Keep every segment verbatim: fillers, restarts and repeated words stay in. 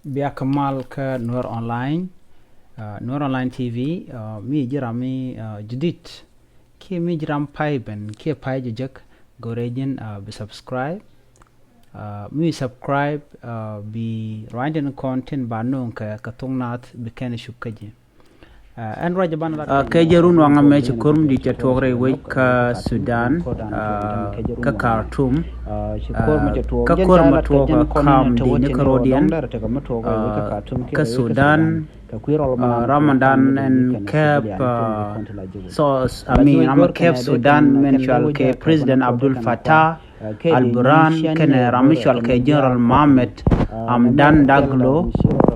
Bia kɛ mal kä Nuer Online, uh, Nuer Online T V, uh, mi ji̱ ram mi uh, judit. Kiɛ mi ji̱ ram pay ben kiɛ pay jɛ jek, go̱rɛ ji̱n uh, bi subscribe. Uh, mi subscribe uh, bi ruany tin kɔn tin ba no̱o̱ŋ kɛ kɛ thok nath bi kɛn cup kä ji̱. Uh, ɛn ruac ban la uh, kɛ jɛ run waŋä mɛ ci ko̱r mi di cɛ tuɔk rɛy wec kä Sudan, uh, kä Khartoum. Uh, kä ko̱r mi tuɔk kam di ni kä rodiɛn, uh, kä Sudan, uh, Ramadan ɛn kɛp, uh, so, I mean, ram kɛp Sudan mɛn cual kɛ President Abdul Fattah Al Burhan kɛnɛ ram mi cual kɛ General Mohamed Hamdan Daglo,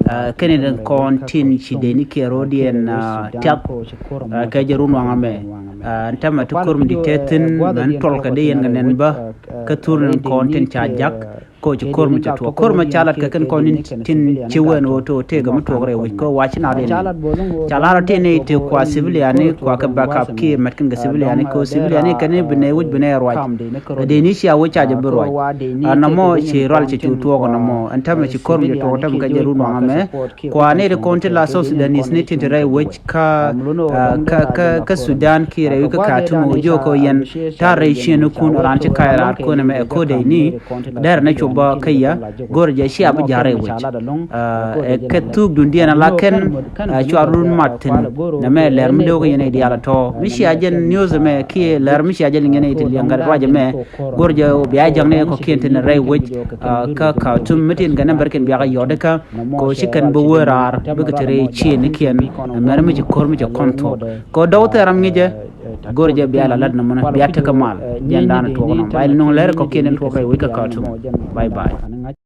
uh, kɛnɛ den kɔn tin ci deni kɛ rodiɛn, uh, tiap, uh, kɛ jɛ run waŋä mɛ. Uh, ɛn tɛmɛ ti ko̱r mi di tɛthin mɛn tuɔl kɛ di yɛn kɛ nɛn bä kä thur ni kɔn tin ca jak. Ko ci ko̱r mi ca tuɔk, ko̱r mi ca lat kɛ kɛn kɔn tin ci wen ɣöö te ɣöö tëëkɛ mi tuɔk rɛy wec kɛ ɣöö wa ci na riɛn. Ca lat rɔ tëë nɛy tëë kua civilian ni kua kɛ backup kiɛ mɛt kɛn kɛ civilian ni kɛ ɣöö civilian ni kɛn ni bi nɛy wec bi nɛy ruac. Dee ni cia wec ca jɛ bi ruac. A nɔmɔ ci rual ci cu tuɔk nɔmɔ ɛn tɛmɛ ci ko̱r mi ca tuɔk tɛmɛ kɛ jɛ run waŋä mɛ. Kua nɛy ti kɔn ti la South Sudanese ni tin ti rɛy wec kä, uh, kä, kä, kä Sudan kiɛ rɛy wec kä Khartoum ɣöö jiök kɛ ɣöö yɛn ta̱a̱ rɛy ciëŋnikun raan ci ka̱c raar kun ɛmɛ ɛ ko̱dɛ ni. Dɛr ni cop bä kä yɛ go̱r jɛ cia bi ja̱r rɛy wec. Uh, ɛ kɛ thuk dundiɛn ala kɛn, uh, cua run mat thi̱n. Nɛ mɛ lɛr mi dee wä kä yɛn i̱ diaal a tɔ̱ mi cia jɛn news mɛ kiɛ lɛr mi cia jɛn liŋ yɛn i̱ ti liɛŋ gat ruac mɛ. Go̱r jɛ bia ja̱ŋ ni kɔ̱kiɛn thi̱n rɛy wec, uh, kä Khartoum mi tin kɛn nɛ bɛr kɛn biakä yɔt kä. Ko ci kɛn bi wee raar bikɛ te rɛy ciëŋnikiɛn. Ɛmɛn mi ci ko̱r mi cɛ kɔn thuɔ̱k kɛ dɔw thɛɛr ram ŋi̱cɛ. Go̱r jɛ bia la lat nɔmɔnɛ bia tekɛ mal. Jɛn da̱a̱n tuɔk nɔm ba il nuŋ lɛr kɔ̱kiɛn in tuɔk rɛy wec kä Khartoum. Bye bye.